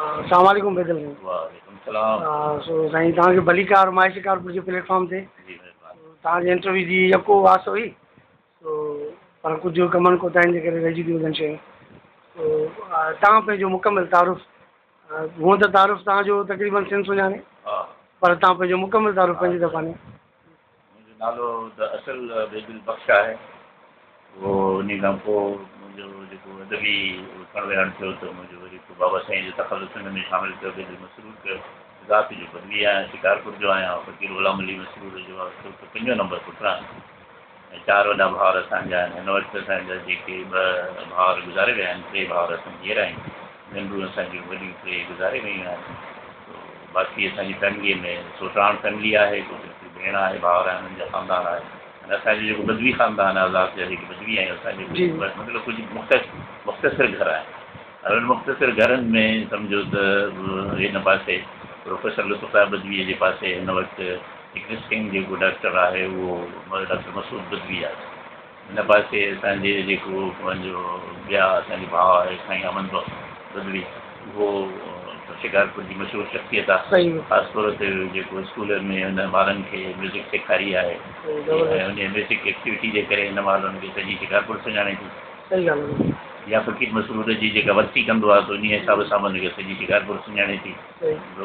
اسلام عليڪم بيدل سائين. وعليڪم السلام. سو سائين توهان کي ڀليڪار مائي شڪارپور جي پليٽ فارم تي. جي مهرباني. توهان جي انٽرويو جي يڪو آس هئي سو پر ڪجهه ڪمن ڪوتاهين جي ڪري رهجي ٿيون وڃن شيون. سو توهان پنهنجو مڪمل تعارف، هونئن ته تعارف توهان جو تقريبن سنڌ سڃاڻي، پر توهان پنهنجو مڪمل تعارف پنهنجي طرفان ڏيو. منهنجو نالو ته اصل بيدل بخش آهي. پوء انهي کان پوء منهنجو جيڪو ادبي اٿڻ ويهڻ ٿيو ته منهنجو وري پوء بابا سائين جو تخلص ان ۾ شامل ڪيو، بيدل مسرور ڪيو. ذات جو بدوي آهيان، شڪارپور جو آهيان، فقير غلام علي مسرور جو چوٿون پنجون نمبر پٽ آهيان ۽ چار وڏا ڀائر اسان جا آهن. هن وقت اسان جا جيڪي ٻه ڀائر گذاري ويا آهن، ٽي ڀائر اسان جيئرا آهيون. ننڍيون اسان جون وڏيون ٽي گذاري ويون آهن. باقي اسان جي فيمليء ۾ سوٽراڻ فيملي آهي، هڪڙي ڀيڻ آهي، ڀائر آهن، انهن جا خاندان آهي ۽ اسان جو جيڪو بدوي خاندان آهي، ذات جا جيڪي بدوي آهيون، اسان جو ڪجهه مطلب ڪجهه مختصر گهر آهن ۽ انهن مختصر گهرن ۾ سمجهو ته هن پاسي پروفيسر لطف الله بدويء جي پاسي هن وقت ايگزسٽنگ جيڪو ڊاڪٽر آهي اهو ڊاڪٽر مسعود بدوي آهي. هن پاسي اسان جي جيڪو پنهنجو ٻيا اسان جو ڀاء آهي سائين احمد بخش بدوي، اهو شڪارپور جي مشهور شخصيت آهي. خاص طور تي جيڪو اسڪول ۾ هن ٻارن کي ميوزڪ سيکاري آهي ۽ ان ميوزڪ ايڪٽيوٽي جي ڪري هن مهل هن کي سڄي شڪارپور سڃاڻي ٿي. يا فقير مسرور جي جيڪا ورسي ڪندو آهي ته انهي حساب سان به هن کي سڄي شڪارپور سڃاڻي ٿي.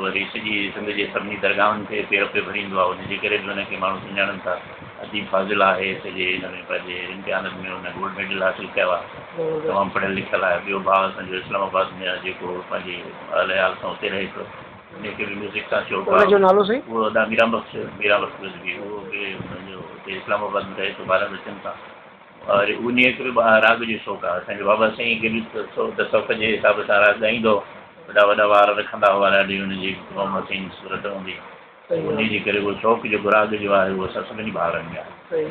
وري سڄي سنڌ جي سڀني درگاهن تي پير پيو ڀريندو آهي، ان جي ڪري به هن کي ماڻهو سڃاڻن ٿا. اديب فاضل آهي، سڄي هن ۾ پنهنجي امتحانن ۾ هن گولڊ ميڊل حاصل ڪيو آهي. تمام پڙهيل لکيل آهي. ٻيو ڀاء اسان جو اسلام آباد ۾ آهي، جيڪو پنهنجي اهل عيال سان اتي رهي ٿو. ان کي به ميوزڪ سان شوق آهي. ان جو نالو سائين؟ اهو ادا ميران بخش، ميران بخش رضوي، اهو به پنهنجو اتي اسلام آباد ۾ رهي ٿو ٻارن ٻچن سان. اور انهيء کي به راڳ جو شوق آهي. اسان جي بابا سائين کي به تصوف جي حساب سان راڳ ڳائيندو هو. وڏا وڏا وار رکندا هئا، ڏاڍي هن جي تمام حسين صورت هوندي. انهيء جي ڪري اهو شوق جيڪو راڳ جو آهي اهو اسان سڀني ڀائرن ۾ آهي. صحيح.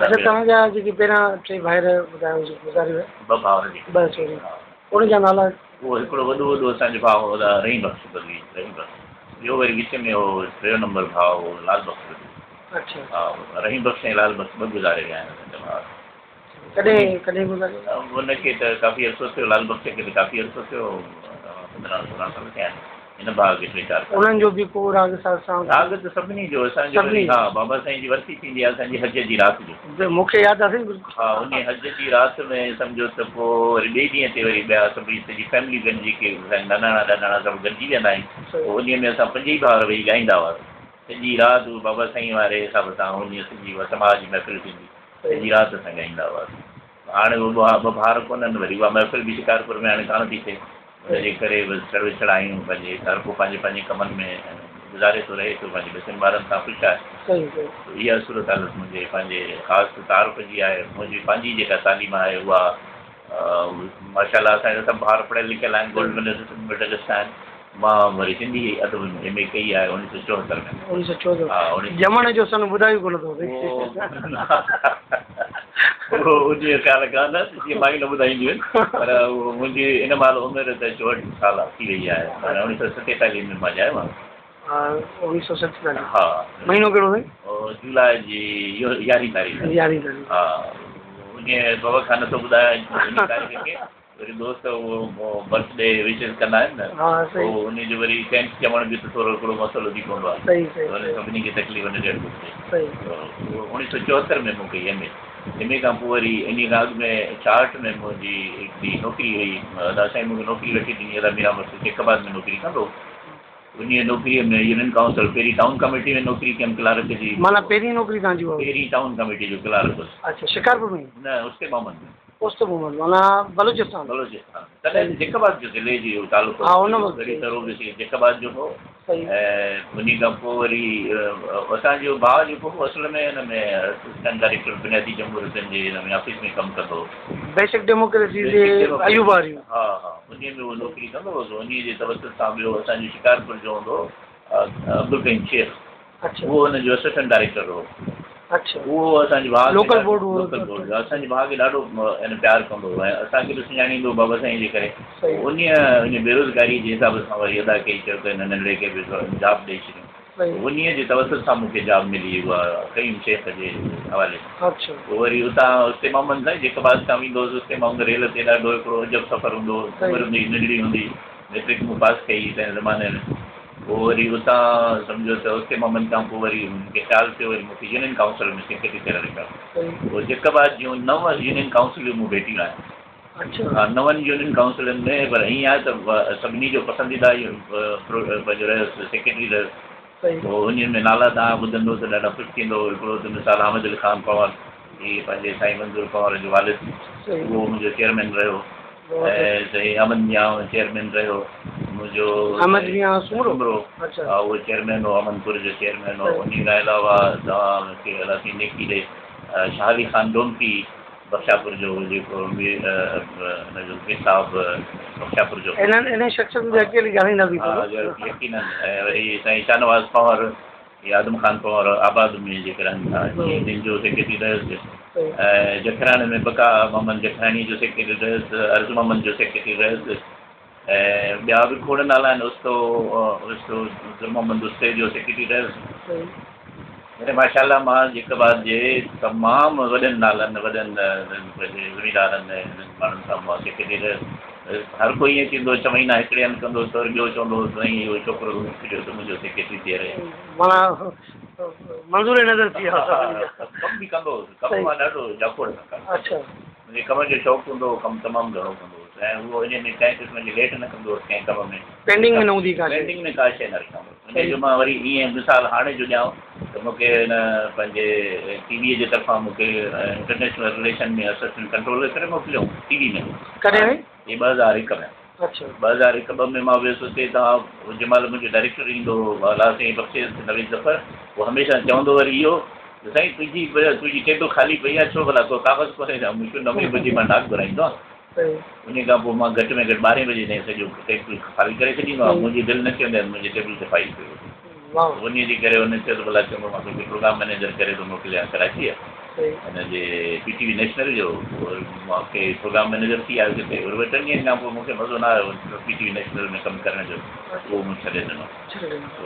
اڇا توهان جا جيڪي پهريان ٽي ڀائر ٻڌايو جيڪي گذاري ويا؟ ٻه ڀائر جيڪي. ٻه سوري. انهن جا نالا؟ اهو هڪڙو وڏو وڏو اسان جو ڀاء هو رحيم بخش بدوي، رحيم بخش. ٻيو وري وچ ۾ هو ٽيون نمبر ڀاء هو لال بخش بدوي. اڇا. ها رحيم بخش ۽ لال بخش ٻه گذاري ويا آهن اسان جا ڀائر. ڪڏهن ڪڏهن گذاري ويا؟ ان کي ته ڪافي عرصو ٿيو، لال بخش کي ته ڪافي عرصو ٿيو، 15 16 سال ٿيا آهن. هن ڀاء کي ٽي چار سال. انهن جو به ڪو راڳ ساز سان؟ راڳ ته سڀني جو، اسان جو وري ها بابا سائين جي ورسي ٿيندي آهي اسان جي حج جي رات جو. مون کي ياد آهي سائين بلڪل. ها انهي حج جي رات ۾ سمجهو ته پوء وري ٻئي ڏينهن تي وري ٻيا سڀئي سڄي فيملي گڏجي ڪي اسان جا ناناڻا ڏاڏاڻا سڀ گڏجي ويندا آهيون پوء انهي ۾ اسان پنج ئي ڀائر ويهي ڳائيندا هئاسين. سڄي رات اهو بابا سائين واري حساب سان انهيء سڄي اها سماع جي محفل ٿيندي. سڄي رات اسان ڳائيندا هئاسين. هاڻي اهي ٻه ڀائر ڪونهن وري اها محفل به شڪارپور ۾ هاڻي ڪانه ٿي ٿئي. ان جي ڪري بس ڇڙ وڇڙ آهيون پنهنجي هر ڪو پنهنجي پنهنجي ڪمن ۾ گذاري ٿو رهي ٿو پنهنجي ٻچن ٻارن سان خوش آهي. اها صورت حالت منهنجي پنهنجي خاص تعارف جي آهي. منهنجي پنهنجي جيڪا تعليم آهي اها ماشاء الله اسان جا سڀ ڀائر پڙهيل لکيل آهن، گولڊ ميڊلسٽ آهن. مان وري سنڌي ادب ۾ ايم اي ڪئي آهي 1974 ۾. 1974. ها، اڻويهه سؤ ڄمڻ جو سن ٻڌايو ڪونه اٿو. اهو ان جو خيال ڪانه جيئن مايون نه ٻڌائينديون آهن، پر اهو منهنجي ان مهل عمر ته 64 سال ٿي وئي آهي، معنيٰ 1947 ۾ مان ڄايو آهيان. ها، 1947. ها. مهينو ڪهڙو سائين؟ جولاء جي يارهين تاريخ. يارهين تاريخ. ها، انهيء سبب کان نٿو ٻڌايان ان تاريخ کي. وري دوست اهو برٿ ڊي وشز ڪندا آهن نه، پوء انهي جو وري thanks چوڻ به ته ٿورو هڪڙو مسئلو ٿي پوندو آهي. ته وري سڀني کي تڪليف نه ڏيڻ گهرجي. اهو 1974 ۾ مون ڪئي ايم اي. ايم اي کان پوء وري انهي کان اڳ ۾ 66 ۾ منهنجي هڪڙي نوڪري هئي. ادا سائين مون کي نوڪري وٺي ڏني. ادا ميران بخش جيڪب آباد ۾ نوڪري ڪندو هو. انهيء نوڪريء ۾ يونين ڪائونسل پهرين ٽائون ڪميٽي ۾ نوڪري ڪيم ڪلارڪ جي. معنيٰ پهرين نوڪري توهان جي اها هئي؟ پهرين ٽائون ڪميٽي جو ڪلارڪ هوس. اڇا شڪارپور ۾؟ نه استي محمد ۾. استي محمد معنيٰ بلوچستان. بلوچستان تڏهن ته جيڪب آباد جو ضلعي جو اهو تعلقو ها ان وقت وري سرو به جيڪب آباد جو هو. صحيح. ۽ انهي کان پوء وري اسان جو ڀاء جيڪو هو اصل ۾ ان ۾ اسسٽنٽ ڊائريڪٽر بنيادي جمهوريتن جي ان ۾ آفيس ۾ ڪم ڪندو هو. بيسڪ ڊيموڪريسي جي ايوب واريون. ها ها انهي ۾ هو نوڪري ڪندو هو سو انهي جي توسط سان ٻيو اسان جو شڪارپور جو هوندو هو عبدالڪريم شيخ. اڇا. اهو ان جو اسسٽنٽ ڊائريڪٽر هو. اڇا. اهو اسان جي ڀاء کي لوڪل بورڊ هو. لوڪل بورڊ جو اسان جي ڀاء کي ڏاڍو يعني پيار ڪندو هو ۽ اسان کي به سڃاڻيندو هو بابا سائين جي ڪري. صحيح. انهيء انهيء بيروزگاريء جي حساب سان وري ادا ڪئي چيو ته هن ننڍڙي کي به جاب ڏئي ڇڏيون. صحيح. انهيء جي توسط سان مون کي جاب ملي اها قيوم شيخ جي حوالي سان. اڇا. پوء وري اتان استي محمد سائين جيڪب آباد کان ويندو هوس استي محمد ريل تي ڏاڍو هڪڙو عجب سفر هوندو هو. عمر هوندي هئي ننڍڙي هوندي هئي. ميٽرڪ مون پاس ڪئي تنهن زماني ۾. پوء وري اتان سمجهو ته استي محمد کان پوء وري مون کي خيال ٿيو وري مون کي يونين ڪائونسل ۾ سيڪريٽري ڪري رکيو. پوء جيڪب آباد جون نو يونين ڪائونسلون مون ڀيٽيون آهن. ها نون يونين ڪائونسلن ۾، پر ائين آهي ته سڀني جو پسنديده اهو پنهنجو رهيس، سيڪريٽري رهيس. پوء انهن ۾ نالا توهان ٻڌندو ته ڏاڍا خوش ٿيندو. هڪڙو ته مثال حامد علي خان پنهور، هي پنهنجي سائين منظور پنهور جو والد، اهو منهنجو چيئرمين رهيو. ۽ سائين احمد ميان چيئرمين رهيو منهنجو. احمد ميان سومرو؟ سومرو، ها اهو چيئرمين هو، احمدپور جو چيئرمين هو. انهي کان علاوه توهان کي الله سائين نيڪي ڏي، شاهه علي خان ڊومڪي بخشاپور جو جيڪو مير، هن جو مير صاحب بخشاپور جو. انهن انهن شخصيتن تي اڳتي هلي ڳالهائينداسين ٿورو. ها يقينن. ۽ وري سائين شاهنواز پنهور يا آدم خان پنهور آباد ۾ جيڪي رهن ٿا، انهن جو سيڪريٽري رهيس. ۽ جکراڻي ۾ بقا محمد جکراڻي جو سيڪريٽري رهيس، عرض محمد جو سيڪريٽري رهيس. ۽ ٻيا به کوڙ نالا آهن، استو استو در محمد استي جو سيڪريٽري رهيس. يعني ماشاء الله مان جيڪب آباد جي تمام وڏن نالن، وڏن پنهنجي زميندارن ۽ هنن ماڻهن سان مان سيڪريٽري رهيس. هر ڪوئي ائين چوندو هو، ڇهه مهينا هڪڙي هنڌ ڪندو هوس ته وري ٻيو چوندو هو سائين اهو ڇوڪرو مون کي ڏيو ته منهنجو سيڪريٽري ٿئي رهي. معنيٰ منظور نظر ٿي ويا سڀني جا. ڪم به ڪندو هوس، ڪم مان ڏاڍو جاکوڙ سان ڪم ڪندو هوس. منهنجي ڪم جو شوق هوندو هو، ڪم تمام گهڻو ڪندو هوس ۽ اهو انهيء ۾ ڪنهن قسم جي ليٽ نه ڪندو هوس ڪنهن ڪم ۾. پينڊنگ ۾ نه هوندي ڪا شيء. پينڊنگ ۾ ڪا شيء نه رکندو هوس. انهيء جو مان وري ائين مثال هاڻي جو ڏيانو ته مون کي هن پنهنجي ٽي ويء جي طرفان مون کي انٽرنيشنل رليشن ۾ اسسٽنٽ ڪنٽرولر ڪري موڪليائون ٽي وي ۾. ڪڏهن؟ هي 2001 ۾. 2001 ٻه ۾ مان ويس اتي تان جنهن مهل منهنجو ڊائريڪٽر ايندو هو الله سائين بخشيس نويد ظفر، اهو هميشه چوندو وري اهو ته سائين تنهنجي تنهنجي ٽيبل خالي پئي آهي ڇو ڀلا ڪو ڪاغذ ڪونهي ڇا؟ مون چيو نوين بجي مان ڊاڪ گهرائيندو آهيان، انهي کان پوء مان گهٽ ۾ گهٽ ٻارهين بجي تائين سڄو ٽيبل خالي ڪري ڇڏيندو آهيان، منهنجي دل نه چوندي آهي ته منهنجي ٽيبل تي فائل پيو هجي. انهي جي ڪري هن چيو ته ڀلا چڱو مان توکي پروگرام مئنيجر ڪري ٿو موڪليان ڪراچيء. هن جي پي ٽي وي نيشنل جو مون کي پروگرام مئنيجر ٿي آيس هتي وري ٻه ٽن ڏينهن کان پوء مون کي مزو نه آيو پي ٽي وي نيشنل ۾ ڪم ڪرڻ جو اهو مون ڇڏي ڏنو.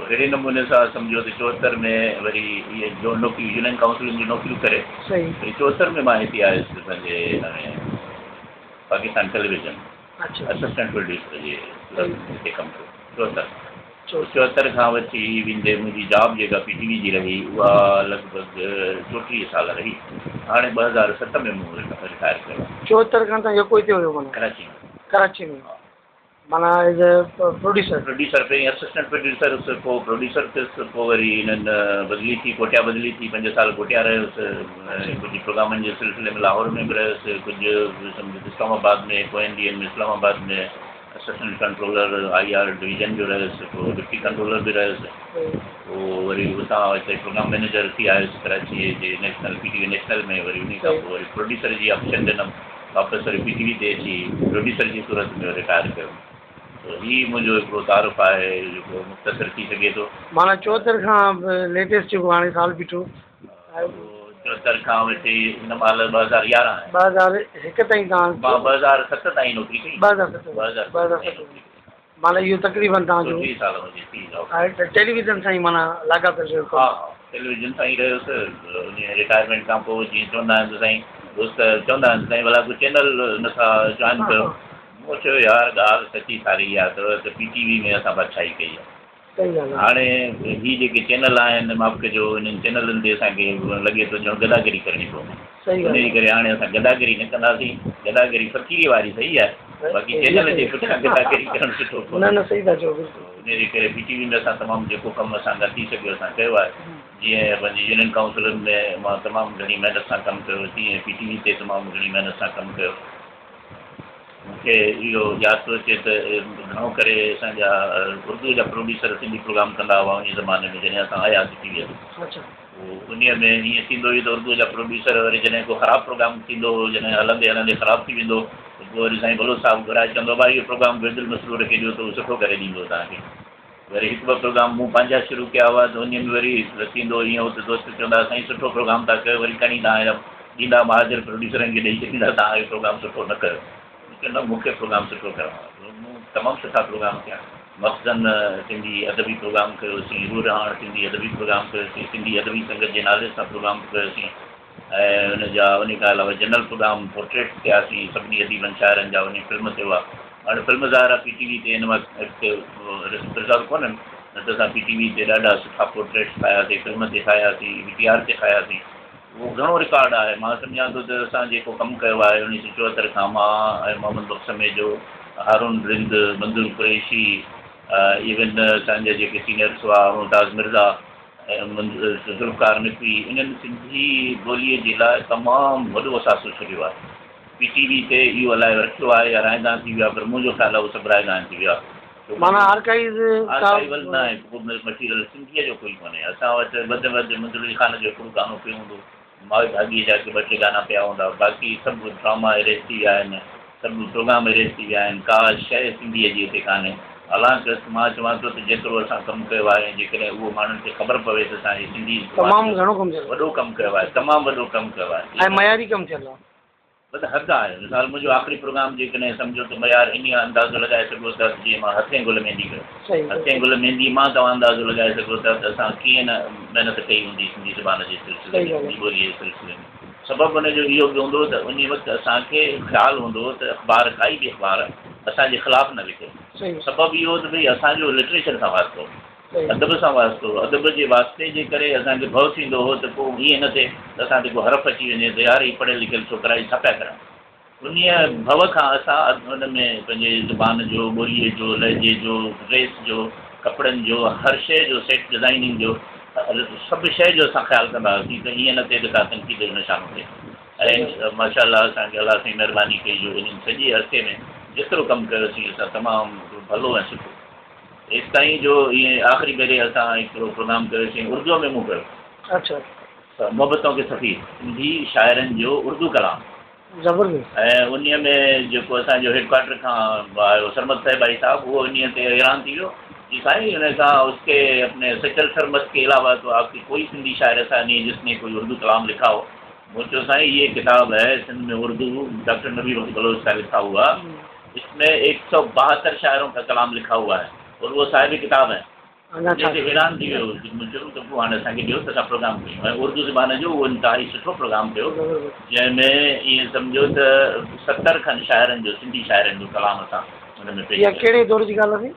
اهڙي نموني سان سمجهو ته 74 ۾ وري اهي جو نوڪريون يونين ڪائونسلن جون نوڪريون ڪري وري 74 ۾ مان هتي آيس پنهنجي هن ۾ پاڪستان ٽيليويزن اسسٽنٽ پروڊيوسر جي صورت ۾ هتي ڪم ڪيو 74 74 کان وٺي ويندي منهنجي جاب جيڪا پي ٽي وي جي رهي اها لڳ ڀڳ 34 سال رهي. هاڻي 2007 ۾ مون رٽائر ڪيو آهي. 74 کان توهان يڪو هتي هيو معنيٰ؟ ڪراچي ۾. ڪراچي ۾ معنيٰ ايز اي پروڊيوسر. پروڊيوسر پهرين اسسٽنٽ پروڊيوسر هيس پوء پروڊيوسر ٿيس پوء وري هنن بدلي ٿي ڪوئٽيا بدلي ٿي 5 سال ڪوئٽيا رهيس ۽ ڪجهه پروگرامن جي سلسلي ۾ لاهور ۾ به رهيس ڪجهه سمجهه اسلام آباد ۾ پوئين ڏينهن ۾ اسلام آباد ۾ assistant controller I R division جو رهيس، پوء ڊپٽي ڪنٽرولر به رهيس، پوء وري اتان هتي پروگرام مئنيجر ٿي آيس ڪراچيء جي نيشنل پي ٽي وي نيشنل ۾ وري انهي کان پوء وري پروڊيوسر جي آپشن ڏنم واپس وري پي ٽي وي تي اچي پروڊيوسر جي صورت ۾ رٽائر ڪيم. ته هي منهنجو هڪڙو تعارف آهي جيڪو مختصر ٿي سگهي ٿو. معنيٰ 74 کان ليٽيسٽ جيڪو هاڻي سال بيٺو. 74 کان وٺي هن مهل 2011 آهي. 2001 تائين توهان. مان 2007 تائين نوڪري ڪئي. 2007 2007 تائين نوڪري ڪئي. معنيٰ اهو تقريبن توهان جو. 34 سال منهنجي ٿي ويا. ٽيليويزن سان ئي معنيٰ لاڳاپيل رهيو ڪم. ها ها ٽيليويزن سان ئي رهيس. رٽائرمينٽ کان پوء جيئن چوندا آهن ته سائين دوست چوندا آهن ته سائين ڀلا ڪو چينل نٿا جوائن ڪيو. مون چيو يار ڳالهه سچي ساري اها اٿو ته پي ٽي وي ۾ اسان بادشاهي ڪئي آهي. هاڻي هي جيڪي چينل آهن معاف ڪجو انهن چينلن تي اسان کي لڳي ٿو ڄڻ گداگري ڪرڻي پوندي انهي جي ڪري هاڻي اسان گداگري نه ڪنداسين گداگري فقيري واري صحيح آهي باقي چينل جي پٺيان گداگري ڪرڻ سٺو ڪونهي. نه نه صحيح ٿا چئو بلڪل. انهي جي ڪري پي ٽي وي ۾ اسان تمام جيڪو ڪم اسان کان ٿي سگهيو اسان ڪيو آهي جيئن پنهنجي يونين ڪائونسلن ۾ مان تمام گهڻي محنت سان ڪم ڪيو تيئن پي ٽي وي تي تمام گهڻي محنت سان ڪم ڪيو. مون کي اهو ياد ٿو اچي ته گهڻو ڪري اسان جا اردوء جا پروڊيوسر سنڌي پروگرام ڪندا هئا انهيء زماني ۾ جڏهن اسان آياسين ٽي ويء تي. پوء انهيء ۾ ائين ٿيندو هيو ته اردوء جا پروڊيوسر وري جڏهن ڪو خراب پروگرام ٿيندو هو، جڏهن هلندي هلندي خراب ٿي ويندو هو ته پوء وري سائين بلوچ صاحب گهرائي چوندو هو، ڀائي اهو پروگرام بيدل مسرور کي ڏيو ته هو سٺو ڪري ڏيندو توهان کي. وري هڪ ٻه پروگرام مون پنهنجا شروع ڪيا هئا ته انهيء ۾ وري ٿيندو ائين هو ته دوست چوندا هئا سائين سٺو پروگرام ٿا ڪيو وري کڻي توهان جا ڏيندا مهاجر پروڊيوسرن کي ڏئي ڇڏيندا توهان اهو پروگرام سٺو نه ڪيو. مون چيو نه مون کي پروگرام سٺو ڪرڻو آهي. مون تمام سٺا پروگرام ڪيا. مخزن سنڌي ادبي پروگرام ڪيوسين، روح رهاڻ سنڌي ادبي پروگرام ڪيوسين، سنڌي ادبي سنگت جي نالي سان پروگرام ڪيوسين ۽ ان جا ان کان علاوه جنرل پروگرام پورٽريٽس ڪياسين سڀني اديبن شاعرن جا انهي فلم تي هئا. هاڻي فلم ظاهر آهي پي ٽي وي تي هن وقت پرزاد ڪونهن، نه ته اسان پي ٽي وي تي ڏاڍا سٺا پورٽريٽس ٺاهياسين، فلم تي ٺاهياسين، وي ٽي آر تي ٺاهياسين. اهو گهڻو رڪارڊ آهي. مان سمجهان ٿو ته اسان جيڪو ڪم ڪيو آهي 1974 کان مان ۽ محمد بخش سميجو، هارون رند، منظور قريشي، ايون اسان جا جيڪي سينئرس هئا ممتاز مرزا ۽ ذوالفقار نقوي، انهن سنڌي ٻوليء جي لاء تمام وڏو اثاثو ڇڏيو آهي. پي ٽي وي تي اهو الائي رکيو آهي يا رائيگان ٿي ويو آهي پر منهنجو خيال آهي اهو سڀ رائيگان ٿي ويو آهي. معنيٰ آرڪائيز آرڪائيول نه آهي ڪو مٽيريل سنڌيء جو ڪوئي ڪونهي. اسان وٽ وڌ ۾ وڌ منظور علي خان جو هڪڙو گانو پيو هوندو، مائي ڀاڳيء جا ڪي ٻه ٽي گانا پيا هوندا، باقي سڀ ڊراما اريز ٿي ويا آهن، سڀ پروگرام اريز ٿي ويا آهن، ڪا شيء سنڌيء جي هتي ڪانهي. حالانڪ مان چوان ٿو ته جيترو اسان ڪم ڪيو آهي ۽ جيڪڏهن اهو ماڻهن کي خبر پوي ته اسان جي سنڌي تمام گهڻو ڪم ٿيل آهي. وڏو ڪم ڪيو آهي، تمام وڏو ڪم ڪيو آهي. ۽ معياري ڪم ٿيل آهي. بس حد آهي. مثال منهنجو آخري پروگرام جيڪڏهن سمجهو ته معيار انهيء اندازو لڳائي سگهو ٿا ته جيئن مان هٿين گل ميندي ڪيو. هٿين گل ميندي مان توهان اندازو لڳائي سگهو ٿا ته اسان ڪيئن نه محنت ڪئي هوندي سنڌي زبان جي سلسلي ۾، سنڌي ٻوليء جي سلسلي ۾. سبب ان جو اهو به هوندو ته انهيء وقت اسان کي خيال هوندو هو ته اخبار ڪائي به اخبار اسان جي خلاف نه لکي. سبب اهو هو ته ڀئي اسان جو لٽريچر سان واسطو هو. ادب سان واسطو هو. ادب جي واسطي جي ڪري اسان کي ڀؤ ٿيندو هو ته ڪو ائين نه ٿئي ته اسان تي ڪو حرف اچي وڃي ته يار هي پڙهيل لکيل ڇوڪرا هي ڇا پيا ڪرن. انهيء ڀؤ کان اسان ان ۾ پنهنجي زبان جو، ٻوليء جو، لهجي جو، ڊريس جو، ڪپڙن جو، هر شيء جو سيٽ ڊزائننگ جو، سڀ شيء جو اسان خيال ڪندا هئاسين ته ائين نه ٿئي ته ڪا تنقيد جو نشانو ٿئي. ۽ ماشاء الله اسان کي الله سائين مهرباني ڪئي جو انهن سڄي عرصي ۾ جيترو ڪم ڪيوسين اسان تمام ڀلو ۽ سٺو. ايستائين جو ائين آخري ڀيري اسان هڪڙو پروگرام ڪيوسين اردوء ۾ مون ڪيو. اڇا. محبتون ڪي سفير سنڌي شاعرن جو اردو ڪلام. زبردست. ۽ انهيء ۾ جيڪو اسان جو هيڊ ڪوارٽر کان آيو سرمد صاحب ڀائي صاحب اهو انهيء تي حيران ٿي ويو جي سائين ان کان اس ڪي اپني سچل سرمست ڪي علاوه تو آپ ڪي ڪوئي سنڌي شاعر ايسا نهين جس ني ڪوئي اردو ڪلام لکا هو. مون چيو سائين يي ڪتاب هي سنڌ ۾ اردو ڊاڪٽر نبي بخش بلوچ کا لکا هوا. اس ۾ ايڪ سو 72 شاعرون کا ڪلام لکا هوا هي اور وو صاحب ڪتاب هين. انهيء تي حيران ٿي ويو. مون چيو ته پوء هاڻي اسان کي ڏيو ته اسان پروگرام ڪيون ۽ اردو زبان جو اهو انتهائي سٺو پروگرام ٿيو جنهن ۾ ائين سمجهو ته 70 کن شاعرن جو سنڌي شاعرن جو ڪلام اسان ان ۾ پيش اها ڪيو. ڪهڙي دور جي ڳالهه آهي؟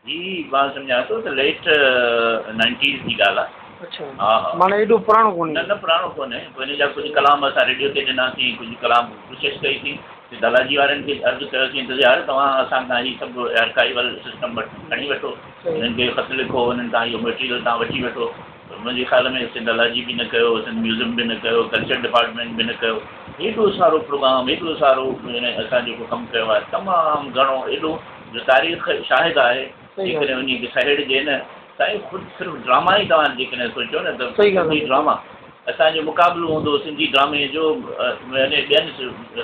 هي مان سمجهان ٿو ته ليٽ نائنٽيز جي ڳالهه آهي. اڇا ها ها. معنيٰ ايڏو پراڻو ڪونهي. نه نه پراڻو ڪونهي. پوء ان جا ڪجهه ڪلام اسان ريڊيو تي ڏناسين، ڪجهه ڪلام ڪوشش ڪئي سين ته دالاجي وارن کي عرض ڪيوسين ته يار توهان اسان کان هي سڀ آرڪائيول سسٽم کڻي وٺو، انهن کي خط لکو، انهن کان اهو مٽيريل توهان وٺي وٺو. پر منهنجي خيال ۾ سنڌ الاجي به نه ڪيو، سنڌ ميوزيم به نه ڪيو، ڪلچر ڊپارٽمينٽ به نه ڪيو. هيڏو سارو پروگرام، هيڏو سارو يعني اسان جيڪو ڪم ڪيو آهي تمام گهڻو ايڏو جو تاريخ شاهد آهي، جيڪڏهن انهي کي سهيڙجي نه سائين خود صرف ڊراما ئي توهان جيڪڏهن سوچيو نه ته سنڌي ڊراما اسان جو مقابلو هوندو هو سنڌي ڊرامي جو يعني ٻين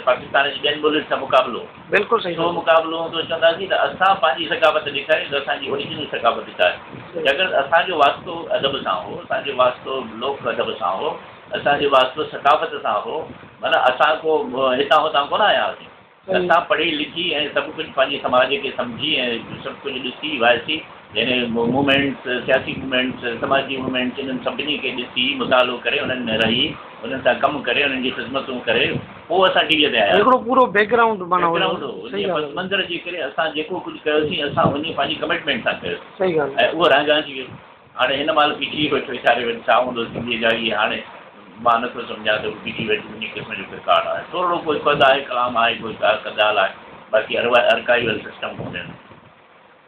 پاڪستان جي ٻين ٻولين سان مقابلو بلڪل صحيح ڇو مقابلو هوندو چونداسين ته اسان پنهنجي ثقافت ڏيکاريون ته اسان جي اوريجنل ثقافت ڇا آهي ڇاڪاڻ ته اسان جو واسطو ادب سان هو اسان جو واسطو لوڪ ادب سان هو اسان جو واسطو ثقافت سان هو معنيٰ اسان ڪو هتان هتان ڪونه آيا هئاسين اسان پڙهي لکي ۽ سڀ ڪجهه پنهنجي سماج کي سمجهي ۽ سڀ ڪجهه ڏسي وائسي يعني موومينٽس، سياسي موومينٽس، سماجي موومينٽس انهن سڀني کي ڏسي مطالعو ڪري انهن ۾ رهي انهن سان ڪم ڪري انهن جي خدمتون ڪري پوء اسان ٽي ويء تي آياسين. هڪڙو پورو بيڪ گرائونڊ معنيٰ بيڪ گرائونڊ هو انهيء پس منظر جي ڪري اسان جيڪو ڪجهه ڪيوسين اسان انهيء پنهنجي ڪمٽمينٽ سان ڪيوسين صحيح ڳالهه ۽ اهو رهجائجي ويو. هاڻي هن مهل پي ٽي وي وٽ ويچاري وٽ ڇا هوندو سنڌيء جا اهي هاڻي مان نٿو سمجهان ته پي ٽي وي وٽ انهي قسم جو رڪارڊ آهي. ٿورڙو ڪوئي پد آهي ڪلام آهي ڪوئي ڪا ڳالهه آهي باقي ارڪائيول سسٽم ڪونهي.